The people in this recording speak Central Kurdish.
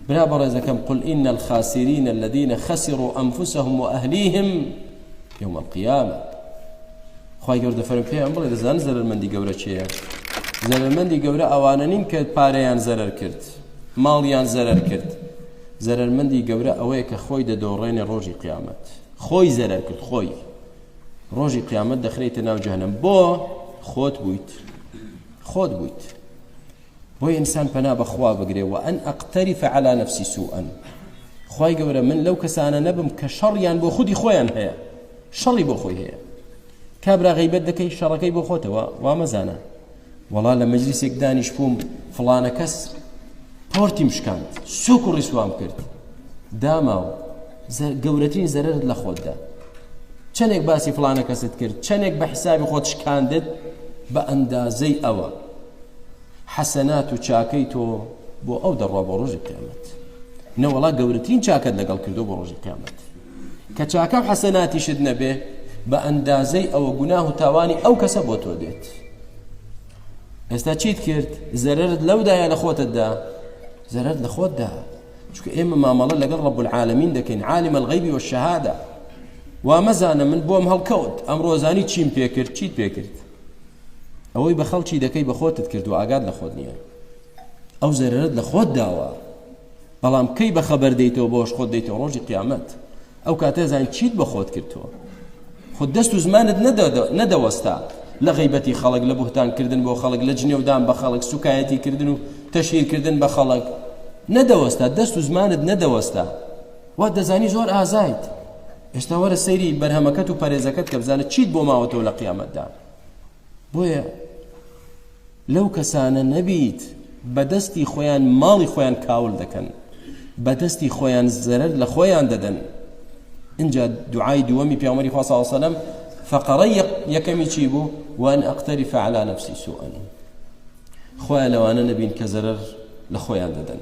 برا بەڕێزەکەم قل إن الخاسرين الذين خسروا أنفسهم وأهليهم يوم القيامة خوای گەورە دەفەرموێ پێیان بڵێ دەزانن زەرەرمەندی گەورە کێیە؟ زەرەرمەندی گەورە ئەوانە نین کە پارەیان زەرەر کرد، ماڵیان زەرەر کرد. زەرەرمەندی گەورە ئەوەیە کە خۆی دەدۆڕێنێ ڕۆژی قیامەت. خۆی زەرەر کرد خۆی. ڕۆژی قیامەت دەخرێتە ناو جەهەنەم بۆ خۆت بوویت. خۆت بوویت. بۆیە ئینسان پەنا بەخوا بگرێ وأن أقترف على نفسي سوءا خوای گەورە من لەو کەسانە نەبم کە شەڕیان بۆ خودی خۆیان هەیە شەڕی بۆ خۆی هەیە کابرا غیبەت دەکەی شەڕەکەی بۆ خۆتەوە وا مەزانە وەڵا لە مەجلیسێک دانیش بووم فڵانە کەس پۆرتیم شکاند سوک و ڕیسوام کرد داماو گەورەترین زەرەرت لە خۆتدا چەندێک باسی فڵانە کەست کرد چەندێک بە حیسابی خۆت شکاندت بە ئەندازەی ئەوە حەسەنات و چاکەی تۆ بۆ ئەو دەڕوا بۆ ڕۆژی قیامەت نەوەڵا گەورەترین چاکەت لەگەڵ کردو بۆ ڕۆژی قیامەت کە چاکە و حەسەناتیشت نەبێ بە ئەندازەی ئەوە گوناه و تاوانی ئەو کەسە بۆ تۆ دێت ئێستا چیت کرد زەرەرت لەودایە لە خۆتتدا زەرەر لە خۆتدا چونکە ئێمە مامەڵە لەگەڵ رب العالمین دەکەین عالم الغیب والشهادە وا مەزانە من بۆم هەڵکەوت ئەمڕۆزانی چیم پێکرد چیت پێکرد ئەوەی بە خەڵکی دەکەی بە خۆتت کرد و ئاگات لە خۆت نییە ئەو زەرەرت لە خۆت داوە بەڵام کەی بە خەبەر دەیتەوە بۆش خۆت دەیتەوە ڕۆژی قیامەت ئەو کاتە زان چیت بە خۆت کردووە خۆ دەست و زمانت نەدەوەستا لە غیبەتی خەڵک لە بوهتانکردن بۆ خەڵک لە جنێودان بە خەڵک سوکایەتی کردن و تەشهیرکردن بە خەڵک نەدەوەستا دەست و زمانت نەدەوەستا وا دەزانی زۆر ئازایت ئێستا وەرە سەیری بەرهەمەکەت و پەرێزەکەت کە بزانە چیت بۆ ماوەتەوە لە قیامەتدا بۆیە لەو کەسانە نەبیت بەدەستی خۆیان ماڵی خۆیان کاول دەکەن بەدەستی خۆیان زەرەر لە خۆیان دەدەن اینجا دوعای دووەمی پیامەری خوا صلی الله علیه وسلم فقرەی یەکەمی چی بوو وان اقترف على نفسي سوءا خۆیان لەوانە نەبین کە زەرەر لە خۆیان دەدەن.